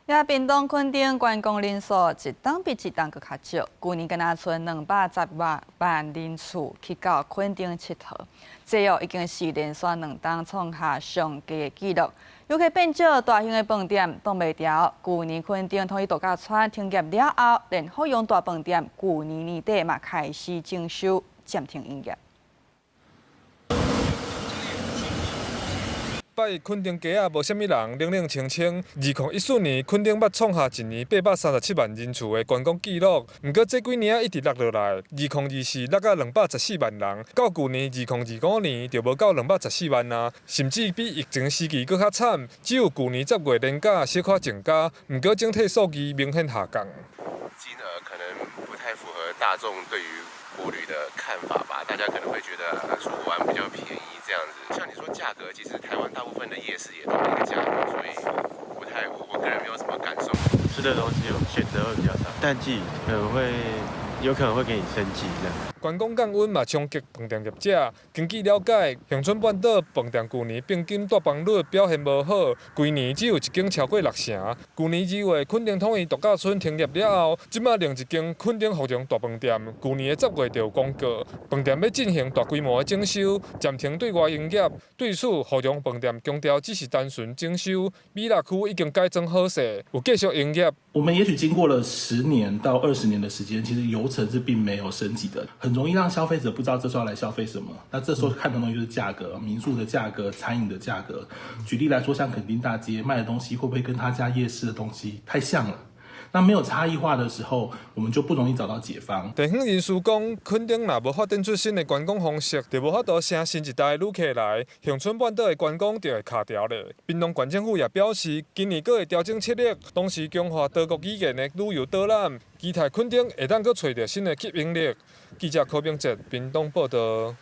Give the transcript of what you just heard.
也屏東墾丁觀光人數一冬比一冬閣較少，舊年敢若賰210外萬人次去到墾丁𨑨迌，這哦已經是連續兩冬創下上低的紀錄。遊客變少，大型的飯店擋袂牢。舊年墾丁統一度假村停業了後，連福榮大飯店舊年年底嘛開始整修，暫停營業。拜一墾丁街仔無啥物人，冷冷清清。2014年，墾丁捌創下一年837萬人次的觀光紀錄，毋過這幾年仔一直落落來。2024落到214萬人，到舊年2025年就無夠214萬啊，甚至比疫情時期閣較慘。只有舊年10月連假小可增加，毋過整體數字明顯下降。金額可能不太符合大眾對於國旅的看法吧，大家可能會覺得出國玩比較便宜這樣子。像你說價格，其實台灣大部分的夜市也都那個價格，所以不太，我個人沒有什麼感受。吃的東西有選擇會比較少，淡季可能會有可能會給你升級這樣。觀光降溫嘛，衝擊飯店業者。根據了解，恆春半島飯店舊年平均住房率表現無好，規年只有一間超過六成。舊年2月，墾丁統一度假村停業了後，這馬另一間墾丁福榮大飯店，舊年的10月就有公告，飯店欲進行大規模的整修，暫停對外營業。對此，福榮飯店強調只是單純整修，美樂區已經改裝好勢，有繼續營業。我們也許經過了10年到20年的時間，其實遊程是並沒有升級的，很容易讓消費者不知道這時候要來消費什麼。那這時候看的東西就是價格，民宿的價格、餐飲的價格。舉例來說，像墾丁大街賣的東西，會不會跟他家夜市的東西太像了？那沒有差異化的時候，我們就不容易找到解方。地方人士講，墾丁若無發展出新的觀光方式，就無法度吸新一代旅客來，恆春半島的觀光就會卡牢咧。屏東縣政府也表示，今年閣會調整策略，同時強化多國語言的旅遊導覽，期待墾丁會當閣揣著新的吸引力。記者柯明哲屏東報道。